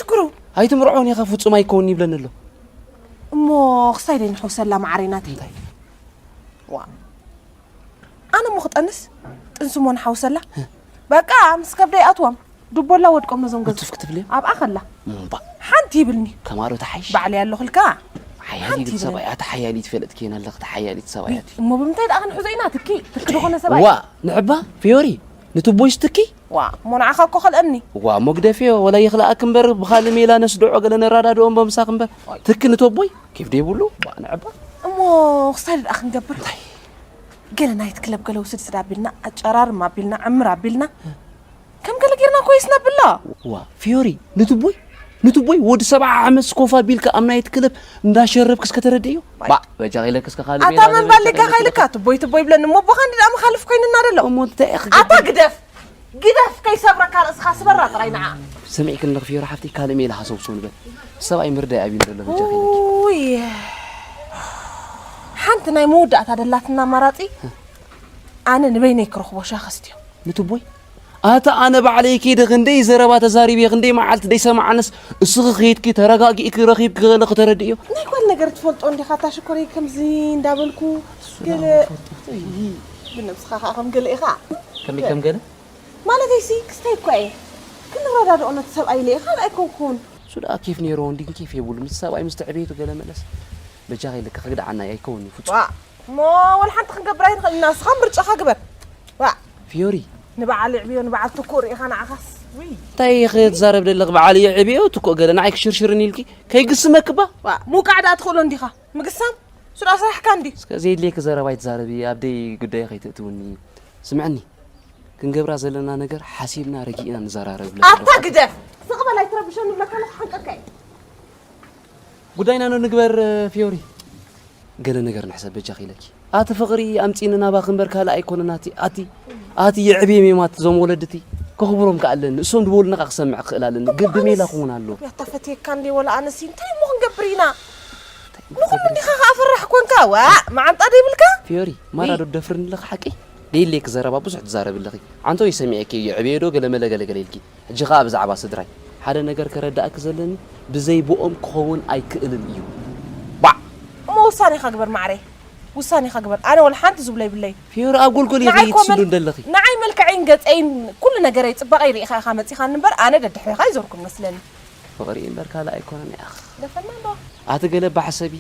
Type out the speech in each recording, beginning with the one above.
ትግሩ። ኣይትምርዖን ኢኻ፣ ፍጹም ኣይከውን ይብለኒ ኣሎ። እሞ ክሳይ ደይ ንሕውሰላ መዓረይ ናተይ። ዋ፣ ኣነ እሞ ክጠንስ፣ ጥንሲ እሞ ንሓውሰላ። በቃ ምስ ከብደይ ኣትዎም። ዱቦላ ወድቆም ነዞም ገዛ። ክትፍ ክትብልዮም? ኣብኣ ከላ። እምባ። ሓንቲ ይብልኒ። ከማሮ ተሓይሽ። ባዕለይ ኣለኹልካ። ሓያሊ ሓንቲ ግን ይብልኒ። ሰብኣይ፣ ኣታ ሓያሊት ፈለጥ ኬን ኣለኽ፣ ተሓያሊት ሰብኣይ ኣቲ። እሞ ብምንታይ ደኣ ክንሕዞ ኢና ትኪ? ትኪ ዝኾነ ሰብኣይ። ዋ፣ ንዕባ፣ ፊዮሪ፣ ንትቦይስ ትኪ? ዋ፣ እሞ ንዓኻ እኮ ከልአኒ። ዋ፣ እሞ ግደፍዮ፣ ወላ ይኽልኣክ እምበር፣ ብኻልእ ሜላ ነስድዖ፣ ገለ ነራዳድኦ እምበር ምሳኽ እምበር። ኦይ። ትኪ ንቶቦይ፣ ኬፍ ደይብሉ፣ ዋ፣ ንዕባ። እሞ ክሳይ ደኣ ክንገብር። እንታይ? ገለ ናይት ክለብ ገለ ውስድ ስድ ኣቢልና፣ ኣጨራርም ኣቢልና፣ ዕምር ኣቢልና፣ ከም ገለ ጌርና ኮይስና ብላ። ዋ፣ ፊዮሪ፣ ንትቦይ፣ ንትቦይ ወዲ ሰብዓ ዓመት ስኮፍ ኣቢልካ ኣብ ናይት ክለብ እንዳሸረብክ እስከ ተረድእዮ። ባ፣ በጃ ኢለክ እስከ ካልእ ኣታ ሜላ መን ባሊካ በጃ ኢለክ። ካይልካ ትቦይ ትቦይ ብለኒ እሞ ቦኻ እንዲ ደኣ መኻልፍ ኮይንና ደሎ። እሞ እንታይ ኢኺ ኣታ ግደፍ፣ ግደፍ ከይሰብረካ ርእስኻ ስበራ ጥራይ ንዓ። ሰሚዕክኒ ኣለኺ ፊዮሪ ሓፍተይ፣ ካልእ ሜላ ሃሰውሰው ንበል። ሰብኣይ ምርዳይ ኣብዩ ደሎ በጃ ኢለኪ። ውይ፣ ሓንቲ ናይ መወዳእታ ደላትና ኣማራጺ ኣነ ንበይነይ ክረኽቦ ሻኸ ስትዮ። ንትቦይ ኣታ ኣነ ባዕለይ ከይደ ክንደይ ዘረባ ተዛሪበ ክንደይ መዓልቲ ደይሰማዓንስ እስኺ ከይድኪ ተረጋጊእኪ ረኺብኪ ገለ ክተረድእዮ። ናይ ጓል ነገር ትፈልጦ እንዲኻ እታ ሽኮረይ ከምዚ እንዳበልኩ ገለ ብነብስኻ ከዓ ከም ገለ ኢኻ። ከመይ ከም ገለ? ማለተይሲ ክስታይ እኳ እየ ክንረዳድኦ ነቲ ሰብኣይ ኢለ እየ ካልእ ኣይኮንኩን። እሱ ደኣ ኬፍ ነይርዎ እንዲ ኬፍ የብሉ ምስ ሰብኣይ ምስ ትዕቤቱ ገለ መለስ በጃኻ ኢለካ ክግድዓና እዩ ኣይከውን እዩ ፍጹም። ዋ እሞ ወላ ሓንቲ ክንገብር ኣይንኽእል ኢና ንስኻ ምርጫኻ ግበር። ዋ ፊዮሪ ንበዓል ይዕብዮ ንበዓል ትኩእ ርኢኻ ንዓኻስ ውይ እንታይ ኢኺ ትዛረብ ደለኽ በዓል ይዕብዮ ትኩእ ገለ ንዓይ ክሽርሽርኒ ኢልኪ ከይግስመክባ ዋ ምውቃዕ ደኣ ትኽእሎ እንዲኻ ምግሳም እሱ ደኣ ስራሕካ እንዲ እስከ ዘየድልየኪ ዘረባ ኣይትዛረቢ ኣብ ደይ ጉዳይ ከይተእትውኒ ስምዕኒ ክንገብራ ዘለና ነገር ሓሲብና ረጊእና ንዘራረብሉ ኣታ ግደፍ ስቕ በል ኣይትረብሸኒ ብለካ ኣለኹ ሓንቀካ እዩ ጉዳይና ኖ ንግበር ፊዮሪ ገለ ነገር ንሕሰብ በጃኺ ኢለኪ ኣቲ ፍቕሪ ኣምጺኒ ናባኺ እምበር ካልእ ኣይኮነን ኣቲ ኣቲ ኣቲ የዕብዮም እዮም ኣቲ እዞም ወለድቲ ከኽብሮም ከ ኣለኒ እሶም ዝበሉኒ ከኣ ክሰምዕ ክኽእል ኣለኒ ግን ብሜላ ክኸውን ኣለዎ ያታ ፈትየካ እንዴ ወላ ኣነሲ እንታይ እሞ ክንገብር ኢና ንኹሉ እንዲኻ ከኣ ፈራሕ ኮንካ ዋ መዓንጣ ደይብልካ ፊዮሪ ማራ ዶ ደፍርኒ ኣለኺ ሓቀይ ደይለይኪ ዘረባ ብዙሕ ትዛረቢ ኣለኺ ዓንተወይ ሰሚዐኪ እዩ ዕብየ ዶ ገለመለ ገለገለ ኢልኪ ሕጂ ከኣ ብዛዕባ ስድራይ ሓደ ነገር ከረድኣኪ ዘለኒ ብዘይ ብኦም ክኸውን ኣይክእልን እዩ ባዕ እሞ ውሳኔኻ ግበር ማዕረይ ውሳኔኻ ግበር ኣነ ወላ ሓንቲ ዝብሎ ይብለይ ፊዮሪ ኣብ ጎልጎል ኢኺ ትስዱ እንደለኺ ንዓይ መልክዐይን ገፀይን ኩሉ ነገረይ ፅባቐይ ርኢኻ ኢኻ መፂኻኒ እምበር ኣነ ደድሕሬኻ ኣይዞርኩን መስለኒ ፍቕሪ እምበር ካልእ ኣይኮነን ያኽ ደፈና ዶ ኣቲ ገለ ባሕሰቢ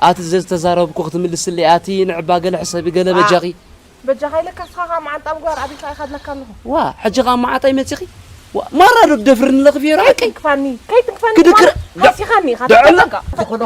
ኣቲ ዘዝተዛረብኩ ክትምልስለይ ኣቲ ንዕባ ገለ ሕሰቢ ገለ በጃኺ በጃኻ ኢለካ እስኻ ከዓ መዓንጣ ምግባር ኣቢኻ ኢኻ ድለካ ኣለኹ ዋ ሕጂ ከዓ መዓጣይ መፂኺ ዋ ማራ ዶ ትደፍርኒ ኣለኺ ፊዮሪ ሓቀይ ከይትንክፋኒ ከይትንክፋኒ ክድክር ሓሲኻኒ ኢኻ ደዕላ ተጠንቀቕ ዝኾነ